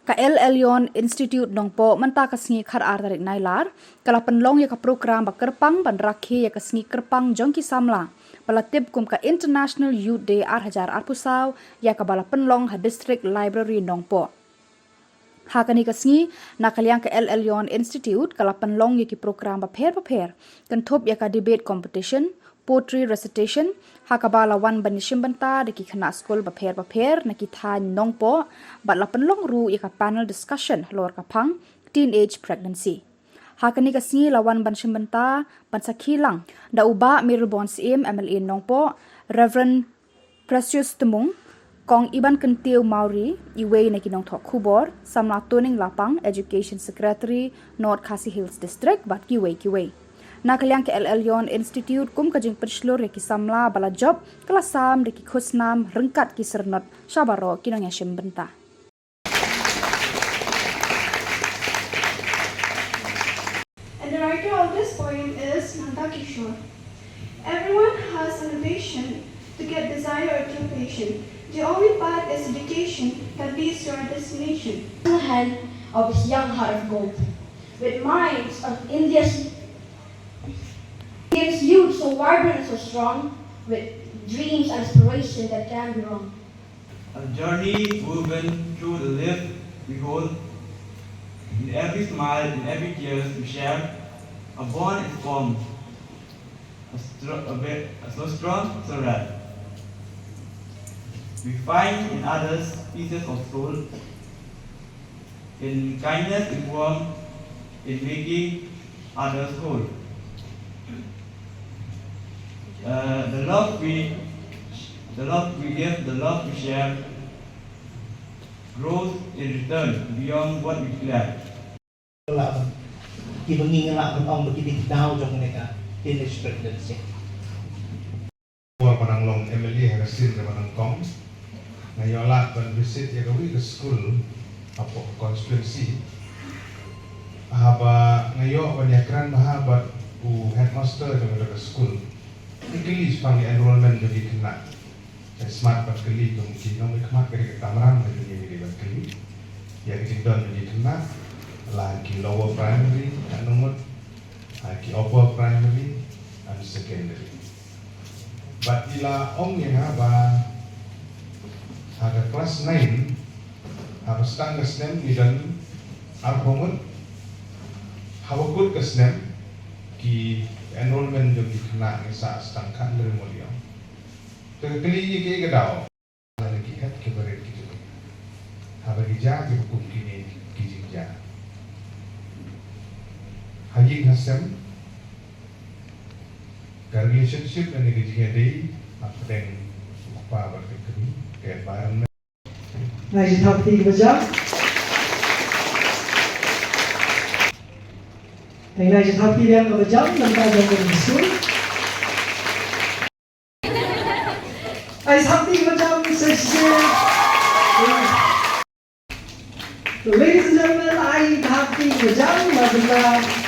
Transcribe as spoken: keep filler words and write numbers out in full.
Ka El Elyon Institute Nongpoh mynta ka sngi khat ar tarik Nailar ka la pynlong ïa ka program ba kyrpang ban rakhe ïa ka sngi kyrpang jong ki samla ba la tip kum ka International Youth Day ar hajar arphew saw ïa kaba la pynlong ha District Library Nongpoh. Ha kane ka sngi, na ka liang ka El Elyon Institute ka la pynlong ïa ki program bapher bapher, kynthup ïa ka debate competition, poetry recitation, ha kaba la wan ban ïashim bynta da ki khynnah skul bapher bapher na ki thaiñ Nongpoh, bad la pynlong ruh ïa ka panel discussion halor ka phang teenage pregnancy. Ha kane ka sngi la wan ban shim bynta ban sakhi lang da u Bah Mayralborn Syiem, M L A Nongpoh, Reverend Precious Tmung, Kong Iban Kyntiew Mawrie, iwei na ki nongthoh khubor, Samla Toning Lapang, Education Secretary, North Khasi Hills District, bad kiwei kiwei. Na ka liang ka El Elyon Institute kum ka jingpynshlur ïa ki samla ba la jop, ka la sam da ki khusnam ryngkat ki syrnod sha baroh ki nongïashim bynta. And the writer of this poem is Nanda Kishore. Everyone has an ambition to get desire or true passion. The only path is education that leads to our destination. In the hand of this young heart of gold, with minds of India's, India's youth so vibrant and so strong, with dreams and aspiration that can be wrong. A journey woven through the lives we hold. In every smile, in every tears we share, a bond is formed, a str- a ve- a so strong, so rare. We find in others pieces of soul, in kindness, in warmth, in making others whole. Uh, the love we, the love we give, the love we share, grows in return beyond what we declare. Lah ban, kiba ngi lah ban ong ba ki dei ki daw jong kane ka teenage pregnancy. Por ba nang long M L A ha ka sien kaba nyngkong, nga ïoh lad ban visit ïa kawei ka skul hapoh ka constituency. Haba nga ïoh ban ïakren bha bad u headmaster jong kata ka skul, nga kylli shaphang ïa enrollment jong ki khynnah. Ka smat ban kylli, kum ki nongmihkhmat ka dei ka kamram, ka dei ban kylli ïa ka jingdon jong ki khynnah, la ki lower primary, ka nongmut, ha ki upper primary and secondary. Bad i la ong ïa nga ba ha ka class nine, haba sdang ka snem ngi don arphew ngut, haba kut ka snem ki enrollment jong ki khynnah ngi sah sdang khathynriew ngut ïa. Te ka kylli ïa ki ka daw. Lane ki hep ki barit ki jong ngi. Haba ki jia kiba kum kine ki jingjia. Ha ïing ha sem, ka relationship lane ka jingïadei hapdeng u kpa bad ka kmie, ka environment. Ngai shi thap ti kaba jam. Ngai shi thap ti biang kaba jam, nang ka jam kaba jam. Ai thap ti kaba jam, shisha. So, ladies and gentlemen, ai thap ti kaba jam, ma jam.